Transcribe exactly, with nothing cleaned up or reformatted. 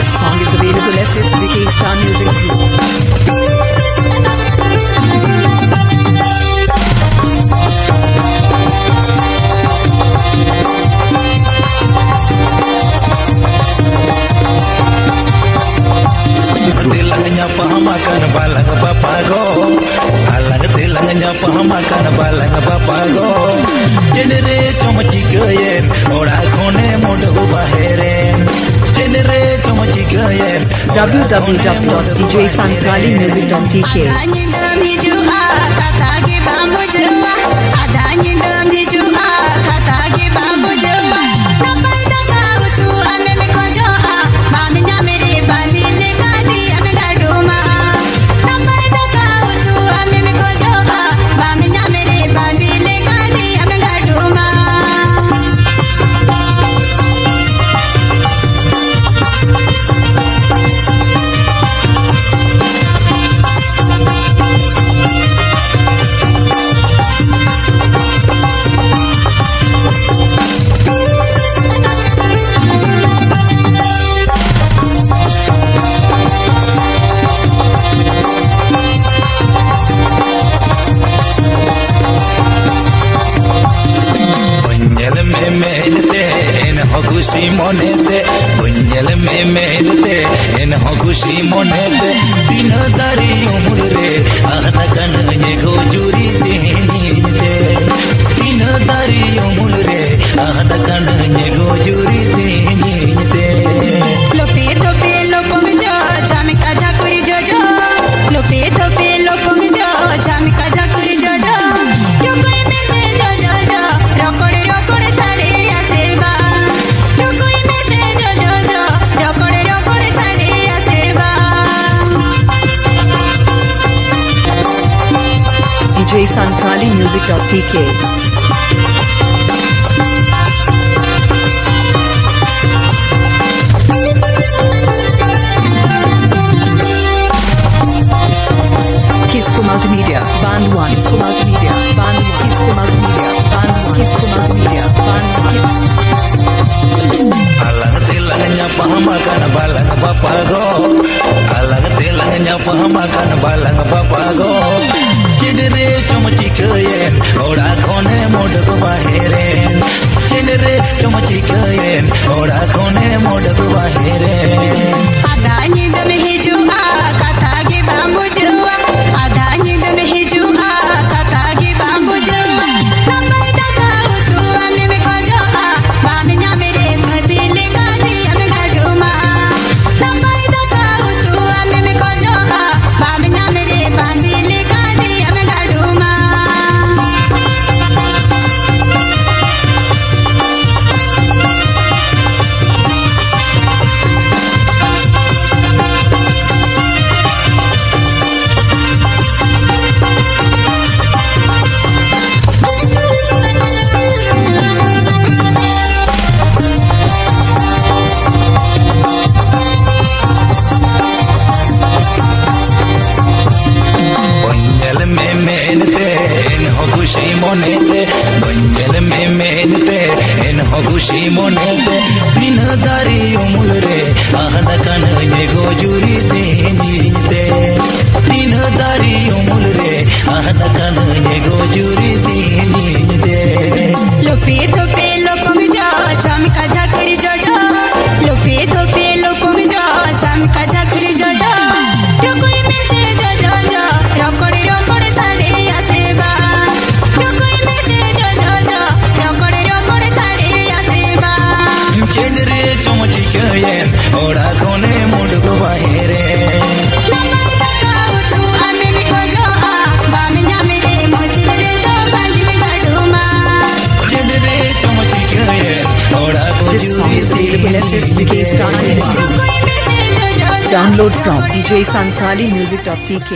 Song is available S S V K Star Music Group. ᱛᱮᱞᱟᱝ ᱧᱟᱯᱟᱢ ᱟᱠᱟᱱ ᱵᱟᱞᱟᱝ ᱵᱟᱯᱟᱜᱚᱜ, ᱟᱞᱟᱝ ᱛᱮᱞᱟᱝ ᱧᱟᱯᱟᱢ ᱟᱠᱟᱱ ᱵᱟᱞᱟᱝ ᱵᱟᱯᱟᱜᱚᱜ᱾ ᱪᱮᱫ ᱨᱮ ᱪᱚᱢ ᱪᱤᱠᱟᱹᱭᱮᱱ, ᱚᱲᱟᱜ ᱠᱷᱚᱱᱮᱢ ᱩᱰᱩᱠ ᱵᱟᱦᱮᱨᱮᱱ᱾ ᱪᱮᱫ ᱨᱮ ᱪᱚᱢ ᱪᱤᱠᱟᱹᱭᱮᱱ, ᱚᱲᱟᱜ ᱠᱷᱚᱱᱮᱢ ᱩᱰᱩᱠ ᱵᱟᱦᱮᱨᱮᱱ᱾ W W W dot D J Santali Music dot T K. ᱟᱫᱷᱟ ᱧᱤᱫᱟᱹᱢ ᱦᱤᱡᱩᱜᱼᱟ, ᱠᱟᱛᱷᱟ ᱜᱮ ᱵᱟᱢ ᱵᱩᱡᱷᱟᱹᱣᱟ᱾ ᱟᱫᱷᱟ ᱧᱤᱫᱟᱹᱢ ᱦᱤᱡᱩᱜᱼᱟ, ᱠᱟᱛᱷᱟ ᱜᱮ ᱵᱟᱢ ᱵᱩᱡᱷᱟᱹᱣᱟ᱾ ᱱᱟᱯᱟᱭ ᱫᱟᱠᱟ ᱩᱛᱩ ᱟᱢᱮᱢ ᱠᱷᱚᱡᱚᱜᱼᱟ, ᱵᱟᱢ ᱧᱟᱢ ᱨᱮ ᱵᱟᱸᱫᱤ ᱞᱮᱠᱟ ᱫᱤᱭᱟᱢ ᱜᱟᱰᱩᱢᱟ᱾ ᱱᱟᱯᱟᱭ ᱫᱟᱠᱟ ᱩᱛᱩ ᱟᱢᱮᱢ ᱠᱷᱚᱡᱚᱜᱼᱟ, ᱵᱟᱢ ᱧᱟᱢ ᱨᱮ ᱵᱟᱸᱫᱤ ᱞᱮᱠᱟ ᱫᱤᱭᱟᱢ ᱜᱟᱰᱩᱢᱟ᱾ ᱵᱟᱹᱧ ᱧᱮᱞ ᱢᱮ ᱢᱮᱱᱛᱮ ᱮᱱᱦᱚᱸ ᱠᱩᱥᱤ ᱢᱚᱱᱮᱛᱮ, ᱵᱟᱹᱧ ᱧᱮᱞ ᱢᱮ ᱢᱮᱱᱛᱮ ᱮᱱᱦᱚᱸ ᱠᱩᱥᱤ ᱢᱚᱱᱮᱛᱮ, ᱛᱤᱱᱟᱹᱜ ᱫᱟᱨᱮ ᱩᱢᱩᱞ ᱨᱮ ᱟᱦᱱᱟ ᱠᱟᱹᱱᱟᱹᱧ ᱜᱚᱡᱩᱨᱤ ᱛᱮᱦᱮᱧ ᱛᱮ᱾ ᱛᱤᱱᱟᱹᱜ ᱫᱟᱨᱮ ᱩᱢᱩᱞ ᱨᱮ ᱟᱦᱱᱟ ᱠᱟᱹᱱᱟᱹᱧ ᱜᱚᱡᱩᱨᱤ ᱛᱮᱦᱮᱧ ᱛᱮ᱾ ᱞᱚᱯᱮ ᱛᱚᱯᱮ ᱞᱚᱯᱚᱝ ᱡᱚ, ᱡᱷᱟᱢᱮ ᱠᱟᱡᱟ ᱠᱩᱨᱤ ᱡᱚᱡᱚ᱾ ᱞᱚᱯᱮ ᱛᱚᱯᱮ ᱞᱚᱯᱚᱝ ᱡᱚ, ᱡᱷᱟᱢᱮ ᱠᱟᱡᱟ ᱠᱩᱨᱤ ᱡᱚᱡᱚ᱾ ᱨᱚᱠᱚᱭ ᱢᱮᱥᱮ ᱡᱚᱡᱚ ᱡᱚ, ᱨᱚᱠᱚᱲ ᱨᱚᱠᱚᱲ ᱥᱟᱰᱮᱭᱟ ᱥᱮ ᱵᱟᱝ? ᱨᱚᱠᱚᱭ ᱢᱮᱥᱮ ᱡᱚᱡᱚ ᱡᱚ, ᱨᱚᱠᱚᱲ ᱨᱚᱠᱚᱲ ᱥᱟᱰᱮᱭᱟ ᱥᱮ ᱵᱟᱝ? D J Santali Music dot T K. Kisco Multimedia, Band one. Kisco Multimedia, Band one. Kisco Multimedia, Band one. Kisco Multimedia, Band one. ᱟᱞᱟᱝ ᱛᱮᱞᱟᱝ ᱧᱟᱯᱟᱢ ᱯᱟᱦᱟᱢ ᱟᱠᱟᱱ ᱵᱟᱞᱟᱝ ᱵᱟᱯᱟᱜᱚ, ᱟᱞᱟᱝ ᱛᱮᱞᱟᱝ ᱧᱟᱯᱟᱢ ᱟᱠᱟᱱ ᱵᱟᱞᱟᱝ ᱵᱟᱯᱟᱜᱚ᱾ ᱪᱮᱫ ᱨᱮ ᱪᱚᱢ ᱪᱤᱠᱟᱹᱭᱮᱱ, ᱚᱲᱟᱜ ᱠᱷᱚᱱᱮᱢ ᱩᱰᱩᱠ ᱵᱟᱦᱮᱨᱮ᱾ ᱪᱮᱫ ᱨᱮ ᱪᱚᱢ ᱪᱤᱠᱟᱹᱭᱮᱱ, ᱚᱲᱟᱜ ᱠᱷᱚᱱᱮᱢ ᱩᱰᱩᱠ ᱵᱟᱦᱮᱨᱮ᱾ ᱟᱫᱷᱟ ᱧᱤᱫᱟᱹᱢ ᱦᱤᱡᱩᱜᱼᱟ, ᱠᱟᱛᱷᱟ ᱜᱮ ᱵᱟᱢ ᱵᱩᱡᱷᱟᱹᱣᱟ᱾ ᱟᱫᱷᱟ ᱧᱤᱫᱟᱹᱢ ᱦᱤᱡᱩᱜᱼᱟ, ᱠᱟᱛᱷᱟ ᱜᱮ ᱵᱟᱢ ᱵᱩᱡᱷᱟᱹᱣᱟ᱾ ᱱᱟᱯᱟᱭ ᱫᱟᱠᱟ ᱩᱛᱩ ᱟᱢᱮᱢ ᱠᱷᱚᱡᱚᱜᱼᱟ, ᱵᱟᱢ ᱧᱟᱢ ᱨᱮ ᱯᱷᱟᱹᱥᱤ ᱞᱮᱠᱟ ᱫᱤᱭᱟᱢ ᱜᱟᱹᱰᱩᱢᱟ᱾ ᱱᱟᱯᱟᱭ ᱫᱟᱠᱟ ᱩᱛᱩ ᱟᱢᱮᱢ ᱠᱷᱚᱡᱚᱜᱼᱟ, ᱵᱟᱢ ᱧᱟᱢ ᱨᱮ ᱯᱷᱟᱹᱥᱤ ᱞᱮᱠᱟ ᱫᱤᱭᱟᱢ ᱜᱟᱹᱰᱩᱢᱟ᱾ ᱵᱟᱹᱧ ᱧᱮᱞ ᱢᱮ ᱢᱮᱱᱛᱮ, ᱮᱱᱦᱚᱸ ᱠᱩᱥᱤ ᱢᱚᱱᱮᱛᱮ᱾ ᱵᱟᱹᱧ ᱧᱮᱞ ᱢᱮ ᱢᱮᱱᱛᱮ, ᱮᱱᱦᱚᱸ ᱠᱩᱥᱤ ᱢᱚᱱᱮᱛᱮ᱾ ᱛᱤᱱᱟᱹᱜ ᱫᱟᱨᱮ ᱩᱢᱩᱞ ᱨᱮ ᱟᱦᱟᱱ ᱠᱟᱹᱱᱟᱹᱧ ᱜᱚᱡᱩᱨᱤ ᱛᱮᱦᱮᱧ ᱤᱧ ᱛᱮ᱾ ᱛᱤᱱᱟᱹᱜ ᱫᱟᱨᱮ ᱩᱢᱩᱞ ᱨᱮ ᱟᱦᱟᱱ ᱠᱟᱹᱱᱟᱹᱧ ᱜᱚᱡᱩᱨᱤ ᱛᱮᱦᱮᱧ ᱤᱧ ᱛᱮ᱾ ᱞᱩᱯᱤ ᱛᱷᱩᱯᱤ ᱞᱩᱯᱩᱝ ᱡᱚ, ᱪᱷᱚᱢᱠᱟ ᱡᱷᱟᱹᱠᱨᱤ ᱡᱚᱡᱚ᱾ ᱞᱩᱯᱤ ᱛᱷᱩᱯᱤ ᱞᱩᱯᱩᱝ ᱡᱚ, ᱪᱷᱚᱢᱠᱟ ᱡᱷᱟᱹᱠᱨᱤ ᱡᱚᱡᱚ᱾ ᱨᱩᱠᱩᱭ ᱢᱮᱥᱮ ᱡᱚᱡᱚ ᱡᱚ, ᱨᱚᱠᱚᱲ ᱨᱚᱠᱚᱲ ᱥᱟᱰᱮᱭᱟ ᱥᱮ ᱵᱟᱝ? ᱨᱩᱠᱩᱭ ᱢᱮᱥᱮ ᱡᱚᱡᱚ ᱡᱚ, ᱨᱚᱠᱚᱲ ᱨᱚᱠᱚᱲ ᱥᱟᱰᱮᱭᱟ ᱥᱮ ᱵᱟᱝ? ᱪᱮᱫ ᱨᱮ ᱪᱚᱢ ᱪᱤᱠᱟᱹᱭᱮᱱ, ᱚᱲᱟᱜ ᱠᱷᱚᱱᱮᱢ ᱩᱰᱩᱠ ᱵᱟᱦᱮᱨᱮ᱾ ᱱᱟᱯᱟᱭ ᱫᱟᱠᱟ ᱩᱛᱩ ᱟᱢᱮᱢ ᱠᱷᱚᱡᱚᱜᱼᱟ, ᱵᱟᱢ ᱧᱟᱢ ᱨᱮ ᱢᱩᱪᱟᱹᱫ ᱨᱮᱫᱚ ᱵᱟᱹᱧ ᱜᱟᱹᱰᱩᱢᱟ᱾ ᱪᱮᱫ ᱨᱮ ᱪᱚᱢ ᱪᱤᱠᱟᱹᱭᱮᱱ, ᱚᱲᱟᱜ ᱠᱚ This song is available at S B K Star Music. ᱨᱩᱠᱩᱭ ᱢᱮᱥᱮ ᱡᱚᱡᱚ ᱡᱚ, Download from D J Santali Music dot T K.